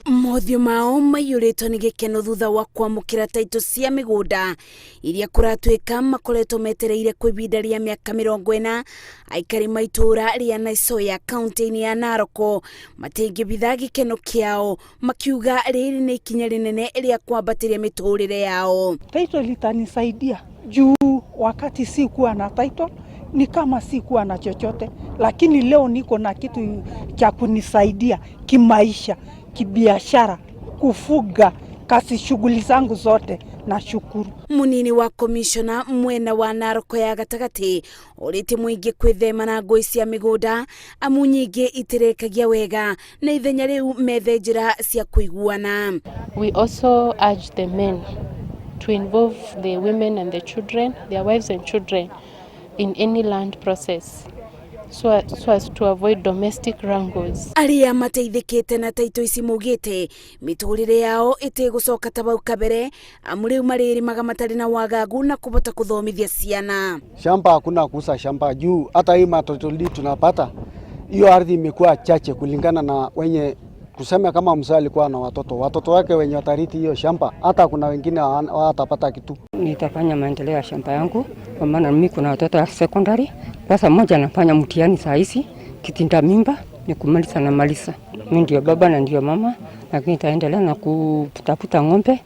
Mothiũ mao maiyũrĩtwo nĩ gĩkeno thutha wa kwamũkĩra taitũ cia mĩgũnda iria kũratuĩka makoretwo metereire kwa ihinda rĩa mĩaka 40. Aikari ma itũũra rĩa Naisoya kaunti-inĩ ya Narok matingĩbitha gĩkeno kĩao, makiuga rĩrĩ nĩ ikinya rĩnene rĩa kwambatĩria mĩtũrĩre yao. Title itanisaidia juu wakati sikuwa na title ni kama sikuwa na chochote, lakini leo niko na kitu cha kunisaidia kimaisha, kibiashara, kufuga, kazi, shughuli zangu zote. Nashukuru. Munini wa komishona mwena wa Narok ya gatagatĩ ũrĩte mũingĩ kwĩthema na ngũĩ cia mĩgũnda, amu nyingĩ itirĩkagia wega na ithenya rĩu methe njĩra cia kũiguana. We also urge the men to involve the women and the children, their wives and children, in any land process so as to avoid domestic wrangles. Arĩa mateithĩkĩte na taitũ ici maugĩte mĩtũrĩre yao ĩtĩgũcoka ta bau kabere, amu rĩu marĩrĩmaga matarĩ na wagagu na kũbota kũthomithia ciana. Shamba hakuna kuuza shamba juu hata hii matitle deed tunapata hiyo ardhi imekuwa chache kulingana na wenye kusema kama mzee alikuwa na watoto, watoto wake wenye watarithi hiyo shamba, hata kuna wengine hawatapata kitu. Nitafanya maendeleo ya shamba yangu kwa maana mimi kuna watoto wa secondary. Sasa mmoja anafanya mtihani saa hizi, kitinda mimba ni kumaliza na malisa. Mimi ndio baba na ndio mama, lakini nitaendelea na kutafuta ng'ombe,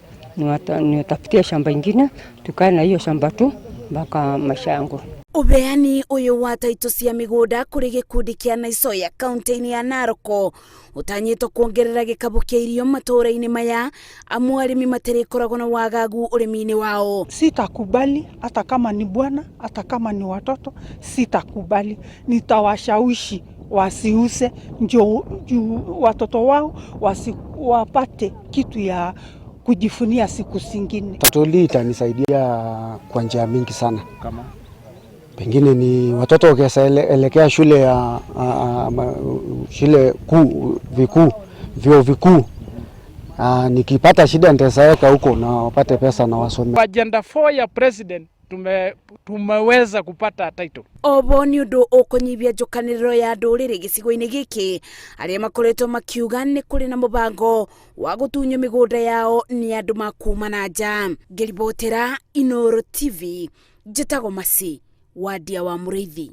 niwatafutie shamba ingine, tukae na hiyo shamba tu mpaka maisha yangu. Ũheani ũyũ wa taitũ cia mĩgũnda kũrĩ gĩkundi kĩa Naisoya kaunti-inĩ ya Narok ũtanyĩtwo kuongerera gĩkabũ kĩa irio matũũra-inĩ maya, amu arĩmi matirĩkoragwo na wagagu ũrĩmi-inĩ wao. Sitakubali hata kama ni bwana, hata kama ni watoto, sitakubali. Nitawashawishi wasiuze njo juu watoto wao wapate kitu ya kujivunia siku zingine. Title itanisaidia kwa njia mingi sana. Kama pengine ni watoto wakielekea shule ya shule kuu vikuu vyuo vikuu, nikipata shida nitaweka huko na wapate pesa na wasome. Agenda 4 ya president tumeweza kupata title. Obo nĩ ũndũ ũkũnyihia njũkanĩrĩro ya ndũrĩrĩ gĩcigo-inĩ gĩkĩ, arĩa makoretwo makiuga nĩ kũrĩ na mũbango wa gũtunywo mĩgũnda yao nĩ andũ makuma na nja. Ngĩribotera Inooro TV, njĩtagwo Masi Wadia wa Mũrĩithi.